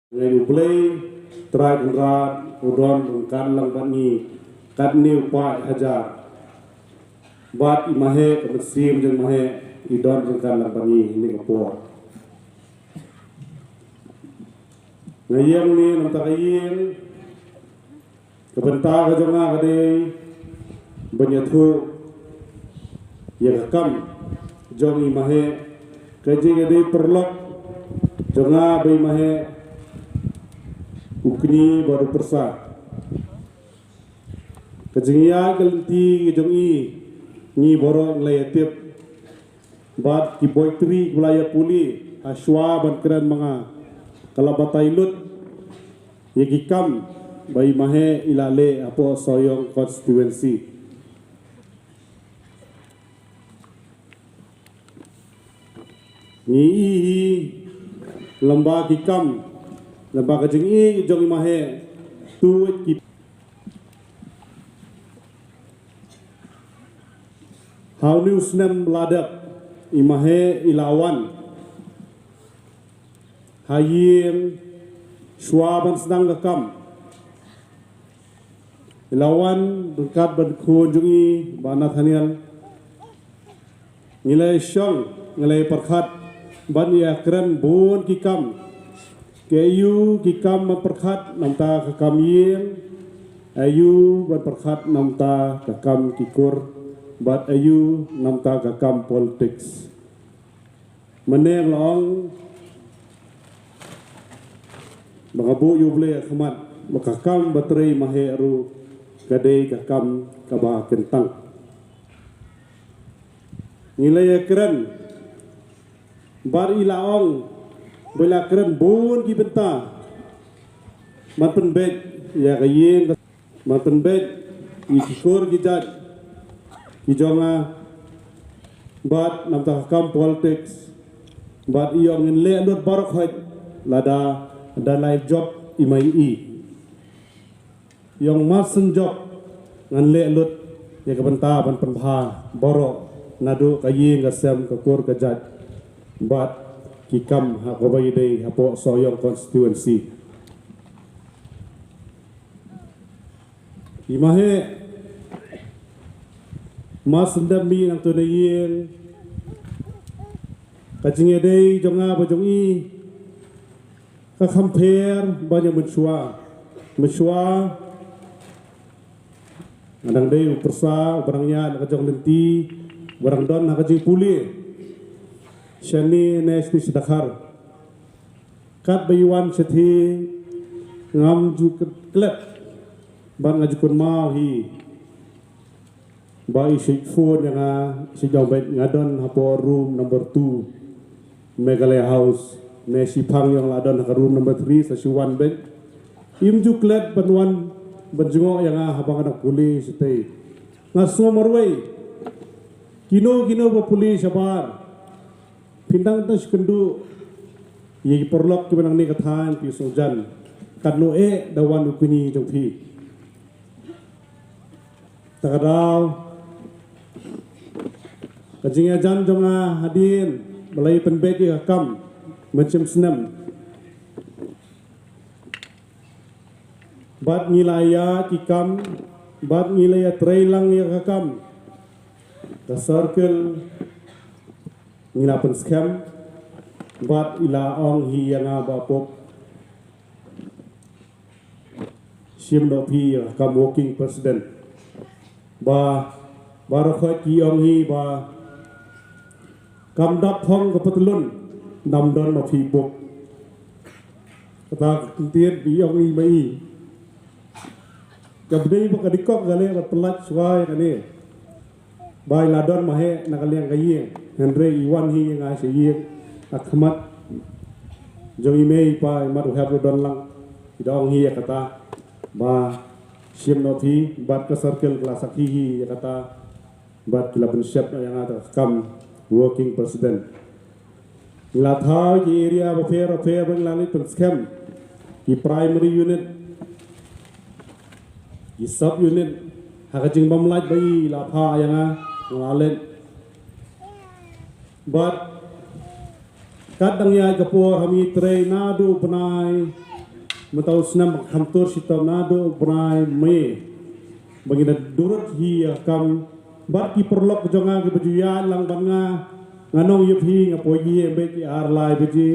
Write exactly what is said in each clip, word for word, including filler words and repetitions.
Ngai U Blei Trai Kynrad u don ryngkat lang bad ngi katne u paid hajar. Bad i Maheh ka mynsiem jong i Maheh i don ryngkat lang bad ngi ha kane ka por. Nga ïeng hangne na ka bynta ka ïing. Ka bynta ka jong nga ka dei ban ïathuh ïa ka kam jong i Maheh, ka jingïadei paralok jong nga bad i Maheh, u kñi bad u pyrsa. Ka jingïaid ka lynti ka jong i ngi baroh ngi la ïa tip. Bad ki poetry kiba la ïa pule ha shuwa ban kren ma nga, ka la batai lut ïa ki kam ba i Maheh i la leh hapoh Sohiong constituency. Ngi ïohi hi lem bad ki kam, lem bad ka jingïeit jong i Maheh, tuid ki Ha une u snem la dep, i Maheh i la wan ha ïing shuwa ban sdang ka kam. I la wan ryngkat bad khun jong i, Bah Nathaniel. Ngi la shong, ngi la pyrkhat ban ïa kren bun ki kam. Kaei ki kam ban pyrkhat namar ka kam ïing, kaei ban pyrkhat namar ka kam ki kur, bad kaei namar ka kam politics. Mynne nga ong ba nga buh ïa U Blei ha khmat ba ka kam ba trei i Maheh ruh ka dei ka kam kaba kyntang. Ngi la ïa kren bad i la ong ba i la kren bun ki bynta ban pynbeit ïa ka ïing, ban pynbeit ïa ki kur ki jait ki jong nga bad namar ka kam politics. Bad i ong ngin leh lut baroh khoit lada da lai jop i mei i. I ong mar shen jop ngan leh lut ïa ka bynta ban pynbha baroh naduh ka ïing ka sem, ka kur ka jait bad ki kam ha kaba ïadei hapoh Sohiong constituency. I Maheh, mar shen dep mih nangta na ïing, ka jingïadei jong nga bad jong i ka kham pher ban ïa mynshuwa. Mynshuwa nga dang dei u pyrsa uba dang ïaid la ka jong lynti, uba dang don ha ka jingpule shane ne shane sha Dkhar. Katba i wan shathie ngam ju klet bad nga ju kynmaw hi. Ba i shu phone ïa nga, i shu ong ba nga don hapoh room number two Meghalaya House, ne shiphang i ong la don ha ka room number three, sa shu wan beit. Im ju klet ban wan ban jngoh ïa nga haba nga dang pule shatei. Nga sngew marwei. Kino kino ba pule shabar, phin dang tang shu kynduh ïa ki paralok kiba nangne ka thaiñ, phi sngewjan katno eh da wan u kñi jong phi. Ta ka daw ka jingïajan jong nga hadien ba la ïa pynbeit ïa ka kam mynshem snem. Bad ngi la ïa ki kam, bad ngi la ïa trei lang ïa ka kam. Ka circle ngi la pynskhem bad i la ong hi ïa nga, Bah Pop, shim noh phi ïa ka kam working president. Ba baroh khoit ki ong hi ba kam dap phong ka patlun, nam don ma phi buk. Kata ka ktien ba i ong hi ma i. Ka bdei ba ka dikok ka leh ba pynlait shuwa ïa kane. Ba i la don Maheh na ka liang ka ïing, hynrei i wan hi ïa nga sha ïing ha khmat jong i mei i pa, i mat u hep ruh don lang. I da ong hi ïa kata ba shim noh phi, bad ka circle ka la sakhi hi ïa kata. Bad ki la pynshep noh ïa nga da ka kam working president. Ngi la thaw ki area bapher bapher ba ngi la leit pynskhem, ki primary unit, ki sub unit, ha ka jingbymlait ba i la phah ïa nga, nga la leit. Bad kat dang ïaid ka por, ha mi trei naduh bnai Mynta u snem ba kham tur shitom naduh u bnai May ba ngin da durut hi ïa ka kam. Bad ki paralok jong nga kiba ju ïaid lang bad nga, nga ong ïa phi, nga poi ïing beit ki ar lai baje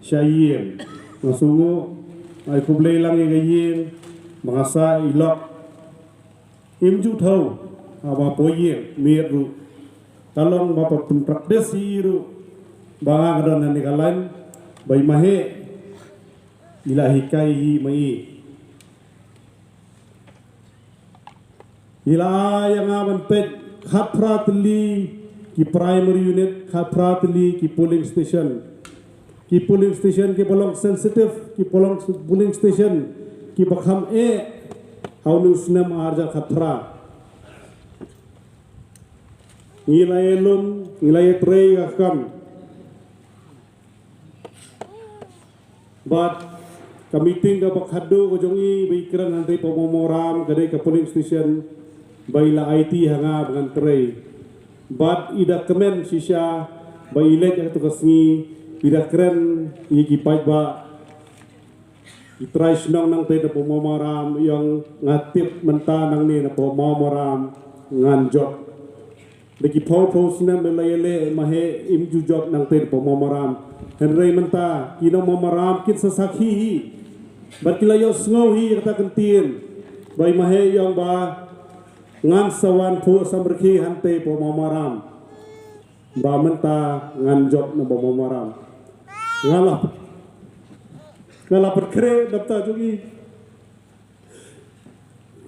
sha ïing. Nga sngew, nga ai khublei lang ïa ka ïing ba nga sah ïa i lok. Im ju thaw haba poi ïing, miet ruh. Ka long ba pynpractice hi ruh ba nga ka don ha kane ka line ba i Maheh i la hikai hi ma i. I la ai ïa nga ban peit khatphra tylli ki primary unit, khatphra tylli ki polling station. Ki polling station kiba long sensitive, ki polling, polling station kiba kham eh ha une u snem ar hajar khatphra. Ngi la ïalum, ngi la ïatrei ïa ka kam. Bad ka meeting kaba khadduh ka jong i ba i kren hangtei Pamawmaram ka dei ka polling station ba i la aiti ha nga ba ngan trei. Bad i da kmen shisha ba i leit ha katu ka sngi i da kren ïa ki paidbah. I trai shnong nangtei na Pamawmaram, i ong nga tip mynta nangne na Pamawmaram ngan jop. Da ki phew phew snem ba la ïaleh Maheh im ju jop nangtei na Pamawmaram. Hynrei mynta ki nong Mawmaram kin sa sakhi hi. Bad ki la ïohsngew hi ïa kata ka ktien ba i Maheh i ong ba ngan sa wan phuh samrkhie hangtei Pamawmaram. Ba mynta ngan jop na Pamawmaram. Nga la, nga la pynkhreh na bynta jong i.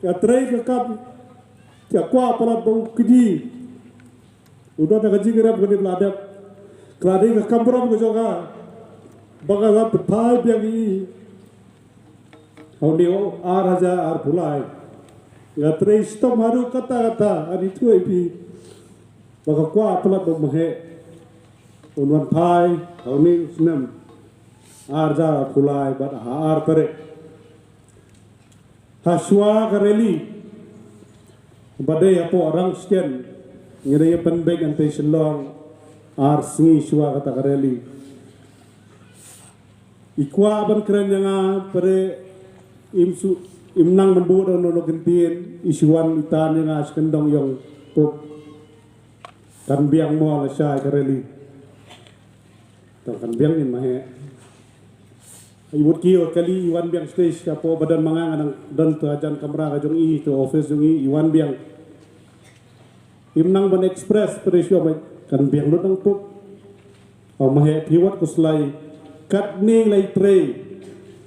Nga trei ka kam, nga kwah palat ba u kñi u don da ka jingïarap kane ba la dep. Ka la dei ka kam burom ka jong nga ba nga la pynphai biang ïa i. Ha une u ar hajar arphew lai nga trei shitom haduh katta katta, ngan ïathuh ïa phi ba nga kwah palat ba u Maheh un wan phai ha une u snem ar hajar arphew lai bad ha ar tarik. Ha shuwa ka rally ba dei hapoh Rangshken, ngi dei ïa pynbeit hangtei Shillong ar sngi shuwa kata ka rally. I kwah ban kren ïa nga, pyrshah im shu, im nang ban buh da kano kano ka ktien, i shu wan i tan ïa nga sha kyndong ïong Pope. Kan biang mo lashai ka rally. Tang kan biang ïa i Maheh. I wut ki ïa kali i wan biang stage ka por ba don ma nga, nga dang don tu hajan kamra ka jong i, tu office jong i, i wan biang. Im nang ban express pyrshah shuwa ba kan biang lut nang Pope. Ong Maheh phi wat khuslai. Katne nga la ïatrei,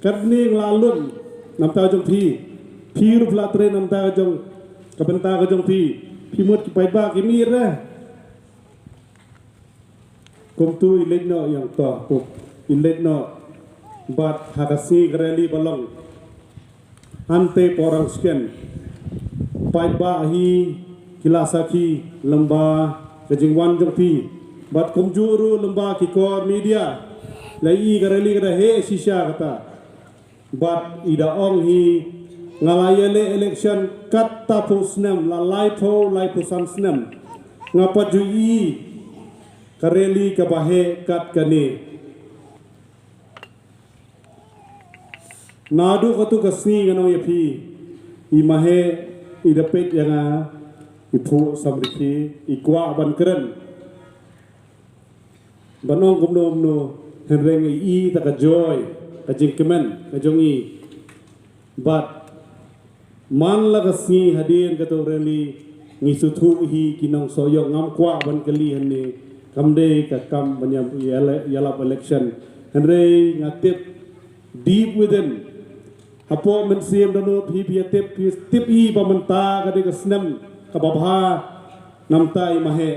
katne nga la lum na bynta jong phi. Phi ruh phi la trei na bynta jong, ka bynta ka jong phi. Phi mut ki paidbah ki mih re. Kumtu i leit noh ïa nga, to Pope, i leit noh. Bad ha ka sngi ka rally ba long hangtei hapoh Rangshken, paidbah hi ki la sakhi lyngba ka jingwan jong phi. Bad kumjuh ruh lyngba ki core media la ïohi ka rally ka da heh shisha kata. Bad i da ong hi, nga la ïaleh election katta phew snem, la laiphew, laiphew san snem. Nga pat ju ïohi ka rally kaba heh kat kane. Naduh katu ka sngi ngan ong ïa phi, i Maheh i da peit ïa nga, i phuh samrkhie, i kwah ban kren. Ban ong kumno kumno, hynrei nga ïohi ta ka joy, ka jingkmen ka jong i. Bad man la ka sngi hadien katu ka rally, ngi sngewthuh hi ki nongshong ïong, ngam kwah ban kylli hangne, kam dei ka kam ban ïa, ïa, ïalap election. Hynrei nga tip deep within, hapoh mynsiem dohnud phi, phi ïa tip, phi tip hi ba mynta ka dei ka snem kaba bha na bynta i Maheh.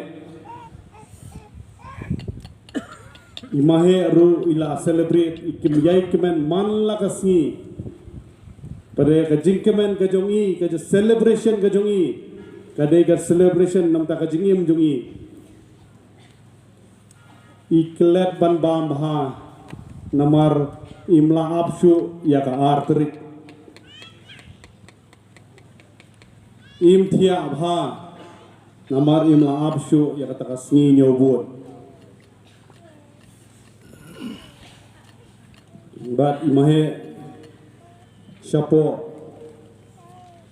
I Maheh ruh i la celebrate, i kmen, ïai kmen man la ka sngi. Pat ka jingkmen ka jong i, ka jing celebration ka jong i, ka dei ka celebration na bynta ka jingim jong i. I klet ban bam bha namar im la ap shuh ïa ka ar tarik. Im thiah bha namar im la ap shuh ïa kata ka sngi ñiew vote. Bad i Maheh shapoh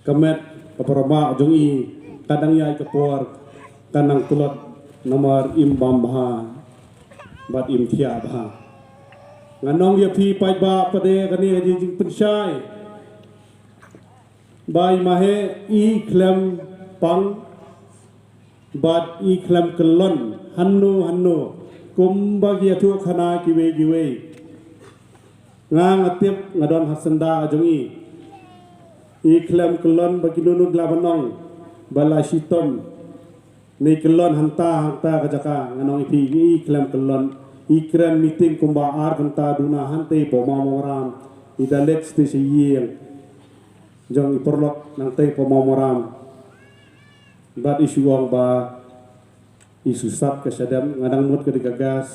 ka met ka parma jong i, ka dang ïaid ka por ka nang tlot namar im bam bha bad im thiah bha. Ngan ong ïa phi paidbah pat de kane ka jingpynshai ba i Maheh i khlem pang bad i khlem kyllon hano hano kumba ki ïathuh khana kiwei kiwei. Nga nga tip nga don ha syndah jong i. I khlem kyllon ba ki nunu la ban ong ba la shitom. Ni kyllon hangta hangta ka jaka, ngan ong ïa phi i khlem kyllon. I kren meeting kumba ar kynta duna hangtei hapoh Mawmaram. I da leit sha ïing jong i paralok nangtei hapoh Mawmaram. Bad i shu ong ba i shu sat ka shadem, nga dang mut ka dei ka gas,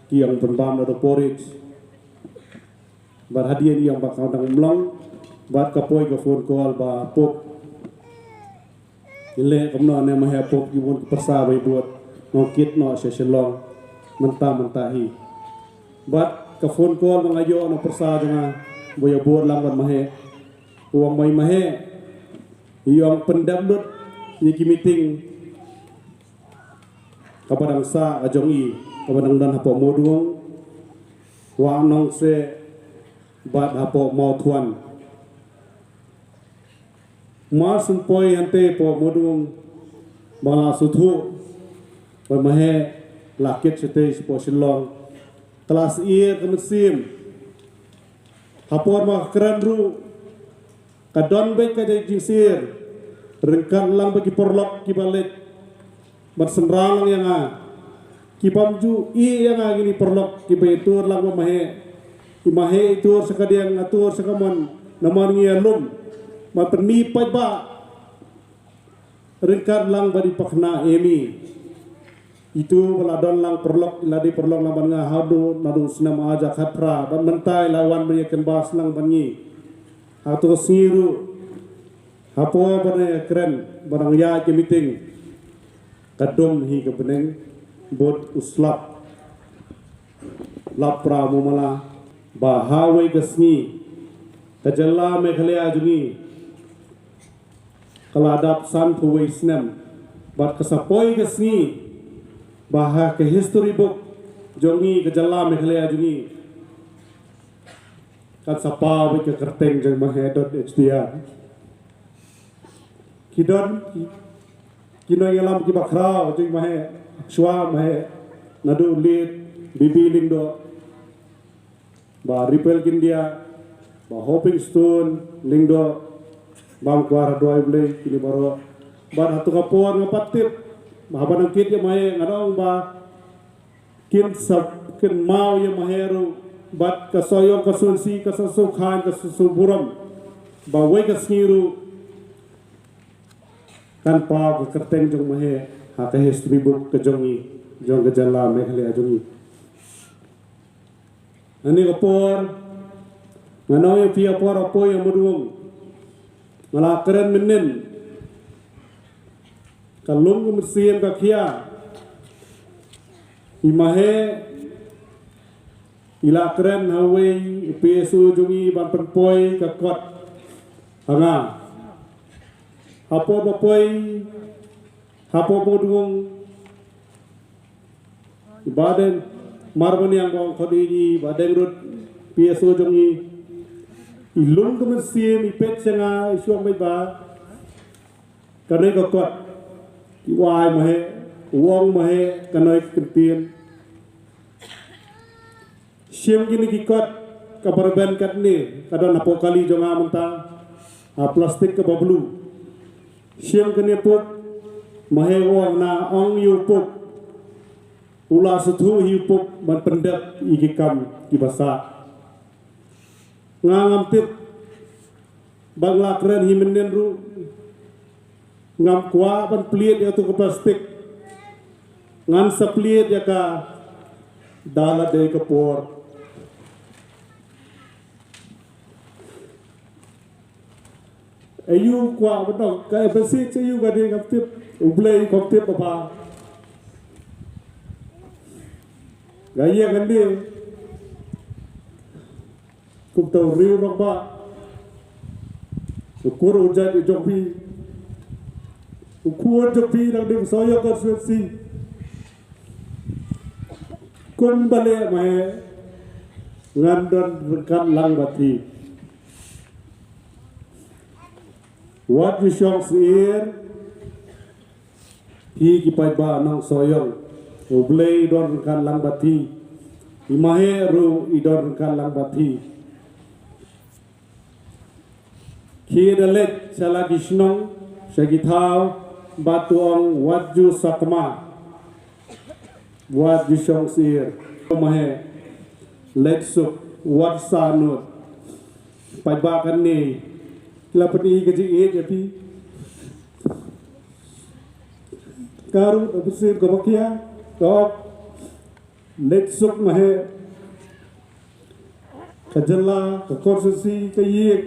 ki ong pynbam da porridge. Bad hadien i ong ba ka dang mlong, bad ka poi ka phone call ba Pope. Ngi leh kumno ne Maheh Pope, ki bun ki pyrsa ba i bud, ngong kit noh sha Shillong mynta mynta hi. Bad ka phone call ba nga ïoh na pyrsa jong nga ba ïa bud lang bad Maheh. U ong ba i Maheh i ong pyndep lut ïa ki meeting kaba dang sah ka jong i, kaba dang don hapoh Mawdung, Wah Nongseh bad hapoh Mawthuan. Mar shu poi hangtei hapoh Mawdung ba la sngewthuh ba Maheh la kit shatei shapoh Shillong. Ka la syier ka mynsiem. Ha por ba ka kren ruh ka don beit ka jingsyier. Ryngkat lang bad ki paralok kiba leit ban synran lang ïa nga. Ki bym ju ïeh ïa nga kine ki paralok kiba ïatur lang bad Maheh. I Maheh i tur sha kadiang, nga tur sha kamon, namar ngi ïalum ban pynmih paidbah. Ryngkat lang bad i pakna Amy. Itu ba la don lang paralok, i la dei paralok lang bad nga haduh naduh u snem ar hajar khatphra, bad mynta i la wan ban ïakynbas lang bad ngi. Ha kato ka sngi ruh, ha por ba dang ïakren, ba dang ïaid ka meeting, ka dum hi ka bneng, bud u slap. Lap pra mo mala ba ha kawei ka sngi ka jylla Meghalaya jong ngi ka la dap sanphew wei snem, bad ka sa poi ka sngi ba ha ka history book jong ngi, ka jylla Meghalaya jong ngi, kan sa paw beit ka kyrteng jong Maheh Dot H D R. Ki don ki, ki nongïalam kiba khraw jong Maheh, shuwa Maheh, naduh late B B Lyngdoh, Bah Ripple Kyndiah, Bah Hoping Stone Lyngdoh, Bah Kwar Hadwai Blei, kine baroh. Bad hato ka por nga pat tip ba haba nang kit ïa Maheh, nga ong ba kin sa kynmaw ïa Maheh ruh, bad ka Sohiong, ka Sohiong, ka Sohiong, ka Sohiong burom, ba wei ka sngi ruh kan paw ka kyrteng jong Maheh ha ka history book ka jong ngi, jong ka jylla Meghalaya jong ngi. Nane ka por, nga ong ïa phi, ha por ha poi ha Mawdung, nga la kren mynnin, ka lum ka mynsiem ka khia. I Maheh i la kren ha uwei i P S O jong ngi ban pynpoi ka kot ha nga. Ha por ba poi hapoh Mawdung, i Bah Deng, mar ba niang ba ong khot i, i Bah Deng Rut, P S O jong ngi, i lum ka mynsiem, i peit sha nga, i shu ong beit ba kane ka kot, ki wai Maheh, u ong Maheh, kane ka ktien. Shim kine ki kot, kaba rben katne ka don hapoh kali jong nga mynta, ha plastik kaba blue. Shim kane Pope, Maheh u ong, na ong ïa u Pope, u la sngewthuh hi u Pope ban pyndep ïa ki kam kiba sah. Nga ngam tip, ba nga la kren hi mynnin ruh, ngam kwah ban plied ïa kato ka plastik. Ngan sa plied ïa ka da la dei ka por. Aïu kwah ban ong, ka message aïu ka dei ngam tip, U Blei u kham tip bha. Ka ïa kane. Kumta u riew rangbah, u kur u jait u jong phi, u khun jong phi dang dei Sohiong constituency. Kumba leh ma he, ngan don ryngkat lang bad phi. Wat ju shong syier, phi ki paidbah nong Sohiong. U Blei don ryngkat lang bad phi. I ma he ruh i don ryngkat lang bad phi. Khie da leit sha la ki shnong, sha ki thaw, bad to ong wat ju sakma. Wat ju shong syier. Ma he, leit suk, wat sahnud. Paidbah kane, ki la pyni ka jingïeit ïa phi. Ka ruh, ka pynshim, ka bakhia, ka ong, leit suk ma he. Ka jylla, ka constituency, ka ïing,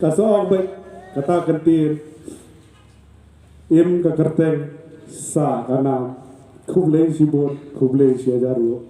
ka sah ong beit, kata ka ktien, im ka kyrteng, sah ka nam. Khublei shibun, khublei shihajar nguh.